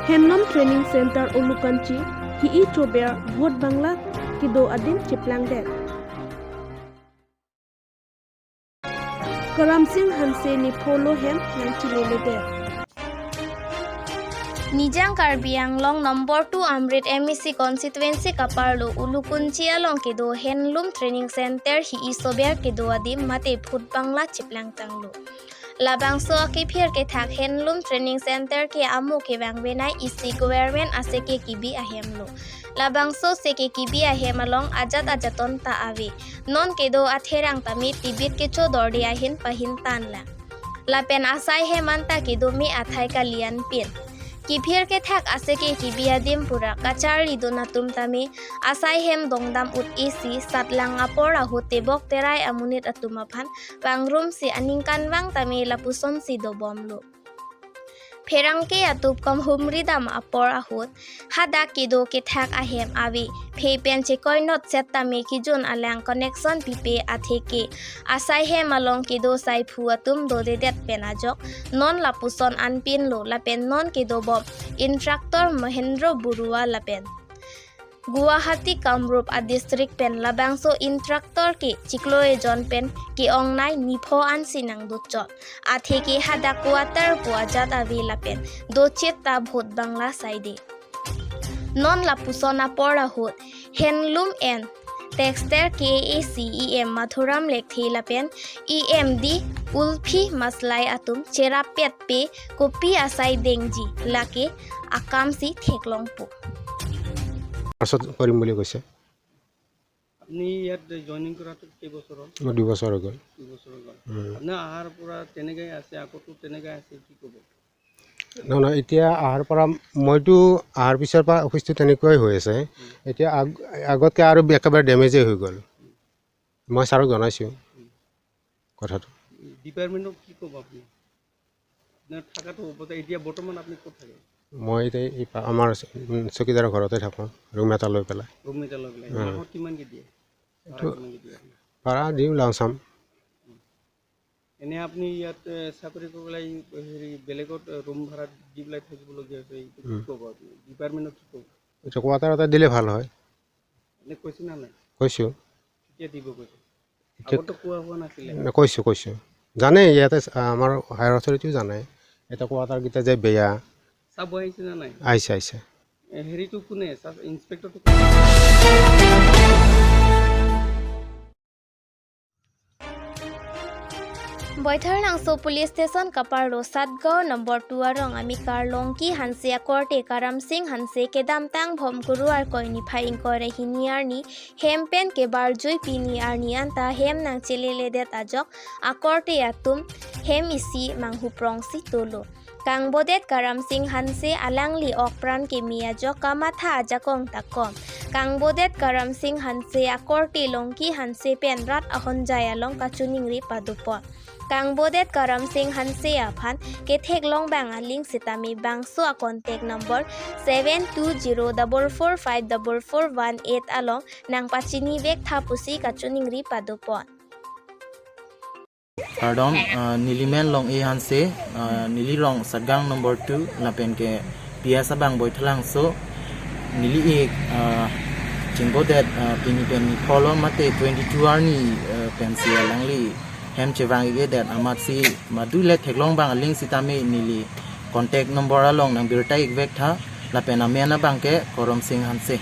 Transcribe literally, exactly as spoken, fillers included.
Handloom Training Center Ulukunchi hi-i chober Vote Bangla kedo adim cheplangdet. Karamsing Hanse nipholo hem nangchileledet. Nijang Karbi Anglong number two Amrit M A C constituency kaparlo Ulukunchi along kedo Handloom Training Center hi-i chober kedo adim mate Vote Bangla cheplangtanglo. Labangso akephir kethak Handloom Training Center ke amo kevang venai isi government aseke kebi ahemlo. Labangso seke kebi ahem along ajat ajaton ta ave. Non kedo atherang tame tibit kechodorde ahin pahin tanlang. Lapen asai hem anta kedo me athai kalian pin. Kephir kethak aseke kebi adim pura kacharlidun atum tame asai hem dongdam ut isi satlang apor ahut tebok terai amonit atum aphan pangrumsi aningkanvang tame lapusonsi dobomlo. Pherangke atup komhumridam apor ahut hadak kedo kethak ahem ave. Phe pen chekoinot set tame kejun alang connection pipe atheke asai hem along kedo saiphu atum dodedet pen ajok non lapuson anpinlo lapen non kedobom instructor Mahendra Barua lapen Guwahati Kamrup adistrict pen labangso instructor ke chiklo ejon pen ke-ongnei nipho ansi nangdotchot. Atheke hadak quarter pu ajat ave lapen dochit ta Vote Bangla saide. Non lapuson apor ahut Handloom and Textile K A C E M Madhuram Lekthe lapen E M D Ulphi Maslai atum cherap petpe kopi asai dengji lake akamsi theklongpo. পাছত কৰিম বুলি কৈছে। আপুনি ইয়াত জইনিং কৰাটো কেইবছৰ হ'ল? মোৰ দুবছৰ হৈ গ'ল। দুবছৰ হৈ গ'ল। উম। আপোনাৰ অহাৰ পৰা তেনেকৈ আছে, আগতো তেনেকৈ আছে, কি ক'ব? নহয়, নহয়, এতিয়া অহাৰ পৰা, মইতো অহাৰ পিছৰ পৰা অফিচটো তেনেকুৱাই হৈ আছে। উম। এতিয়া আগ-, আগতকৈ আৰু একেবাৰে ডেমেজেই হৈ গ'ল। মই ছাৰক জনাইছোঁ। উম। কথাটো। ডিপাৰ্টমেণ্টক কি ক'ব আপুনি? আপোনাৰ থকাটো হ'ব যে এতিয়া বৰ্তমান আপুনি ক'ত থাকে? মই এতিয়া এই পা-, আমাৰ, উম, চকীদাৰৰ ঘৰতে থাকোঁ, ৰুম এটা লৈ পেলাই। ৰুম এটা লৈ পেলাই। উম। মাহত কিমানকৈ দিয়ে? ভাড়া এইটো কিমানকৈ দিয়ে আপুনি? ভাড়া দিওঁ লামচাম। এনে আপুনি ইয়াত, এ, চাকৰি কৰি পেলাই হেৰি বেলেগত, এ, ৰুম ভাড়া দি পেলাই থাকিবলগীয়া হৈছে, এইটো কি উম। ক'ব আপুনি? ডিপাৰ্টমেণ্টক কি ক'ব? এইটো কোৱাৰ্টাৰ এটা দিলে ভাল হয়। এনে কৈছে নে নাই? কৈছোঁ। কেতিয়া দিব কৈছে? এতিয়া আগতে কোৱা হোৱা নাছিলে? ন-, কৈছোঁ, কৈছোঁ। জানে ইয়াতে, আ, আমাৰ হায়াৰ অথৰিটিও জানে। এটা কোৱাৰ্টাৰকেইটা যে বেয়া। চাব আহিছে নে নাই? আহিছে, আহিছে। এ, হেৰিটো কোনে? চাব ইন্সপেক্টৰটো কোনে? Baithalangso Police Station kaparlo Satgaon number two arong amekar Longki Hanse akorte Karamsing Hanse kedamtang Bhomkuru Arkoi niphai ingkoi ra hini arni hem pen kebarjui pini arni anta hem nangcheleledet ajok akorte atum hem isi manghuprongsi dolo. Kangbodet Karamsing Hanse alangli okpran keme ajok kamatha ajakong ta kom. Kangbodet Karamsing Hanse akorte Longki Hanse pen rat ahonjai along kachiningri padopon. Kangbodet Karamsing Hanse aphan ketheklong bang aling sitame bangso a contact number seven two zero double four five double four one eight along nangpachinivek tha pusi kachiningri padopon. Kardom, ah, neli men Long-e Hanse, ah, neli rong Satgaon number two, lapen ke P S abang Baithalangso, neli ik, ah, chingbodet, ah, pini pen nipholo mate twenty-two arni, ah, pensi alangli hem chevang-ik-edet amatsi madu le theklong bang aling sitame neli contact number along nangbirta ikvek tha, lapen amen abang ke Karamsing Hanse.